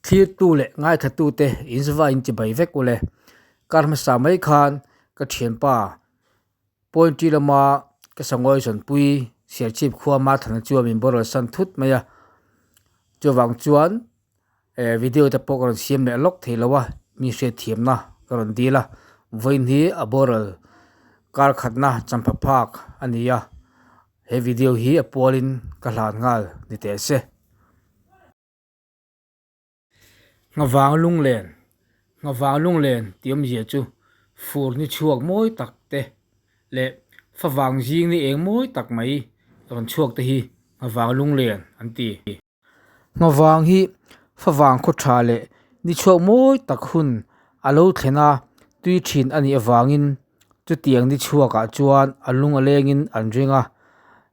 Thlirtu leh ngaithlatute inzava in chibai vek ule. Kar hmasa mai khan ka thianpa Pointry lama ka sangawi zawnpui Serchhip khua Marthana chuan min boral san thut mai a. Chuvang chuan eh video te pawh ka rawn siam leh lawk thei lo a, mi hriatthiamna ka rawn dil a. Vawiin hi a boral kar khatna champha phak a ni a, he video hi a pualin ka hlan nghal ni teh se. Nghavang lunglen, Nghavang lunglen tih awmzia chu fur ni chhuak mawi tak te leh favang zing ni eng mawi tak mai rawn chhuak te hi Nghavang lunglen an ti. Nghavang hi favang khaw tha leh ni chhuak mawi tak hun a lo thlen a tui thin a nih avangin chutiang ni chhuakah chuan a lung a lengin an ring a,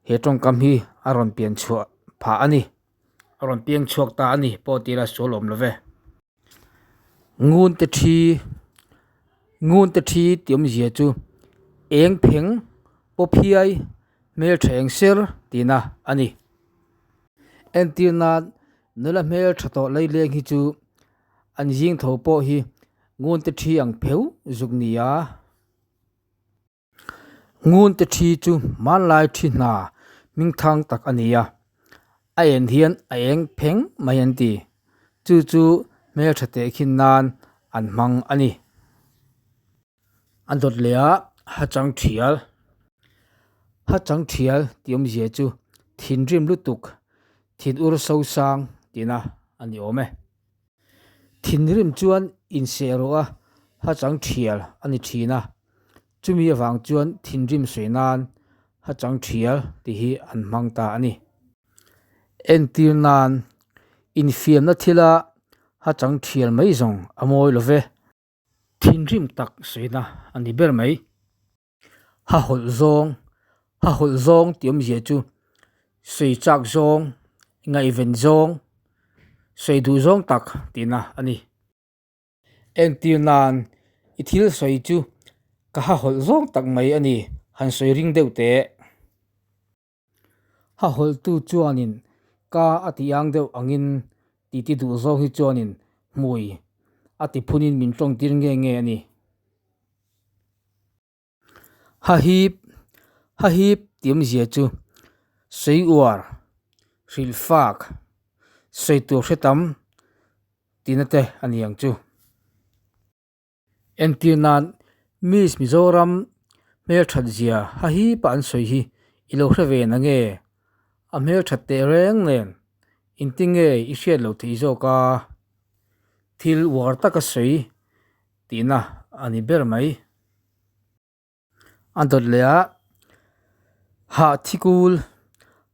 he tawngkam hi a rawn pian chhuah phah a ni. A rawn piang chhuak ta a ni pawh tih ila sual awm lo ve. Ngun te thi ngun te thi tih awmzia chu eng pheng paw phiai hmeltha eng ser tihna a ni. Entir nan nula hmeltha tawh laileng hi chu an zing tho pawh hi ngun te thi ang pheuh zuk nia. Ngun te thi chu hmanlai thi hna hming thang tak a ni a, a en hian a eng pheng mai an ti. Chu chu hmeltha teh khin nan an hmang a ni. A dawt leh a hachang thial hachang thial tih awmzia chu thinrim lutuk thin ur sosang tihna a ni awm e. Thinrim chuan inseh rawh a, hachang thial a ni thin a. Chumi avang chuan thinrim sawi nan hachang thial tih hi an hmang ta a ni. Entir nan, infiamna thila hachang thial mai zawng a mawi lo ve. Thinrim tak sawina a ni ber mai. Ha hawlh zawng, ha hawlh zawng tih awmzia chu sawi chak zawng, ngaihven zawng, sawi duh zawng tak tihna a ni. Entir nan i thil sawi chu ka ha hawlh zawng tak mai a ni, han sawi ring deuh teh. Ha hawlhtu chuanin ka a ti ang deuh angin titi duh zawng hi chuanin hmui a ti phunin min tawngtir nge nge a ni. Ha hip, ha hip tih awmzia chu sawi uar, hrilh fak, sawi tur hre tam tihna te a ni ang chu. Entir nan Miss Mizoram hmelthat zia ha hi pah an sawi hi i lo hre ve na nge? A hmelthat teh reng nen inti nge i hriat loh theih zawk a? Thil uar taka sawi tihna a ni ber mai. A dawt leh a, hah thi kul,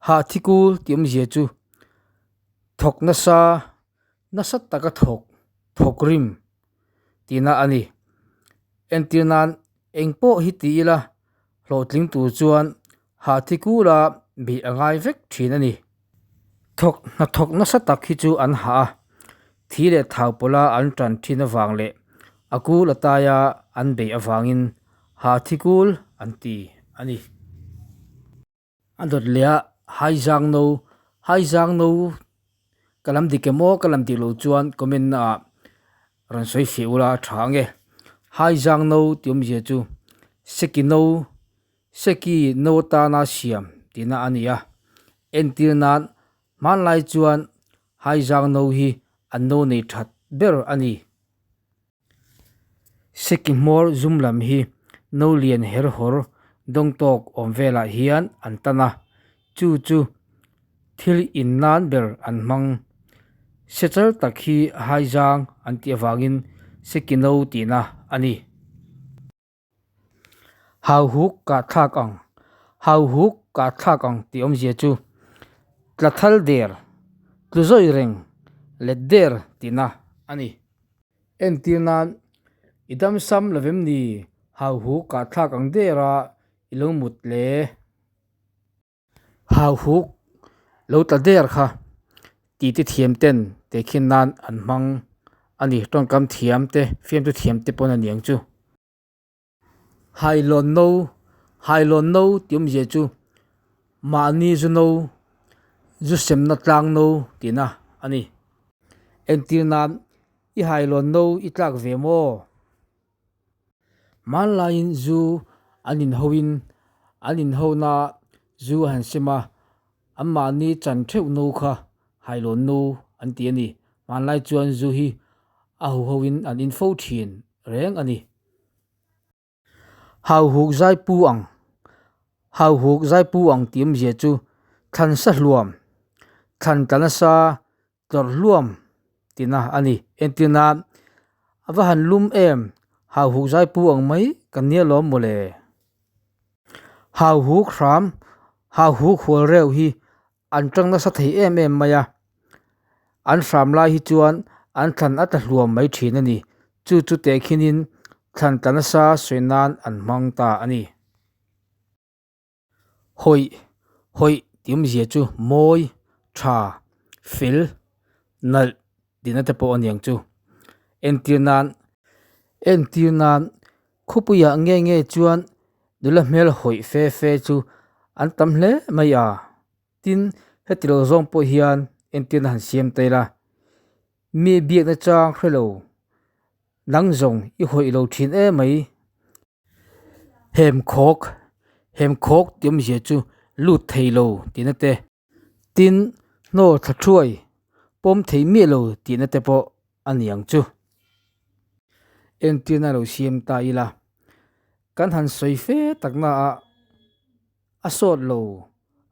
hah thi kul tih awmzia chu thawk nasa, nasa taka thawk, thawk rim tihna a ni. Entir nan eng pawh hi ti ila hlawhtling tur chuan hah thi kula bih a ngai vek thin a ni. Thawk hnathawk nasa tak hi chu an hah a, thi leh thau pawla an tan thin avang leh a kul a taia an beih avangin hah thi kul an ti a ni. A dawt leh a Haizang no, Haizang no ka lam dik emaw ka lam dik loh chuan comment na ah rawn sawi fiah ula a tha ang e. Haizang no tih awmzia chu Seki no Seki no atana siam tihna a ni a, entir nan hmanlai chuan Haizang no hi an no nei that ber a ni. Seki hmawr zum lam hi no lian her hawr dawng tawk awm velah hian an tan a, chu chu thil in nan ber an hmang. Sechal tak hi Haizang an tih avangin Seki no tihna a ni. Hauhuk kah thlak ang, Hauhuk kah thlak ang tih awmzia chu tla thal der, tlu zawi reng, let der tihna a ni. Entir nan, I damsam lovem ni hauhuk kah thlak ang dera i lo mut le? Hauhuk lo tla der kha tih te thiam ten tehkhin nan an hmang a ni. Tawngkam thiam te, fiamtu thiam te pawn a ni ang chu. Hailawn no, Hailawn no tih awmzia chu mahni zu no, zu semna tlang no tihna a ni. Entir nan, I hailawn no i tlak ve maw? Hmanlaiin zu an inhoin an inhona zu a han sem a, anmahni chan theuh no kha hailawn no an ti a ni. Hmanlai chuan zu hi a huhoin an in fo thin reng a ni. Hauhuk zaipu ang, Hauhuk zaipu ang tih awmzia chu thlan sa hluam, thlan tla nasa tlawrh hluam tihna a ni. Entir nan, A va han lum em, hauhuk zaipu ang mai ka nia lawm mawle. Hauhuk hram, Hauhuk hual reuh hi An tang nasa thei em em mai a, an hram lai hi chuan an thlan a tla hluam mai thin a ni. Chu chu tehkhinin thlan tla nasa sawi nan an hmang ta a ni. Hawih, hawih tih awmzia chu mawi, tha, fel, nalh tihna te pawh a ni ang chu. Entir nan, entir nan Khawpuiah nge nge chuan nula hmel hawih fe fe chu an tam hle mai a, tin heti lo zawng pawh hian entirna han siam ta ila, mi biakna chang hre lo, nang zawng i hawih lo thin em mai. Hem khawk, hem khawk tih awmzia chu lut thei lo tihna te, tin hnaw thla thuai pawm thei miah lo tihna te pawh a ni ang chu. Entirna lo siam ta ila, kan han sawi fe tak na a, a sawt lo,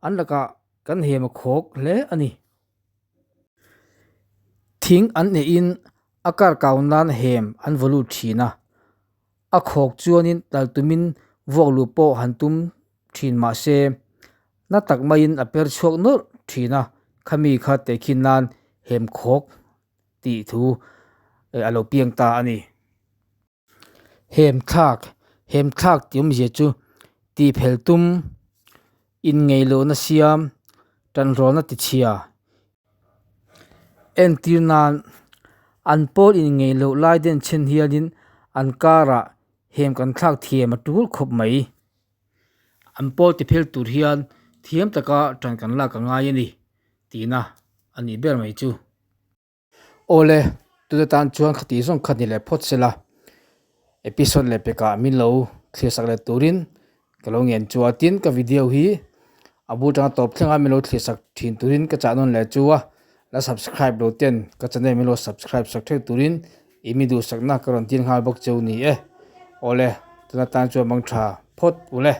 an lakah kan hem a khawk hle a ni. Thing an neihin a kar kau nan hem an vaw lut thin a, a khawk chuanin tal tumin vuak luh pawh han tum thin mah se, na tak maiin a per chhuak nawlh thin a, khami kha tehkhin nan hem khawk tih thu a lo piang ta a ni. Hem thlak, Hem thlak tih awmzia chu tihphel tum, inngeihlohna siam, tanrawlna tichhia, entir nan an pawl inngeihloh lai den chhen hianin an karah hem kan thlak thiam a tul khawp mai. An pawl tiphel tur hian thiam taka tan kan lak a ngai a ni tihna a nih ber mai chu. Awle, tuna tan chuan khati zawng kha ni leh phawt sela, episode leh pekah min lo thlir sak leh turin ka lo ngen chu a. Tin, ka video hi a bul tanga tawp thlenga min lo thlir sak thin turin ka chah nawn leh chu a, la subscribe lo ten ka channel min lo subscribe sak theuh turin i mi duhsakna ka rawn tir nghal bawk cheu ni e. Awle, tuna tan chuan mang tha phawt ule.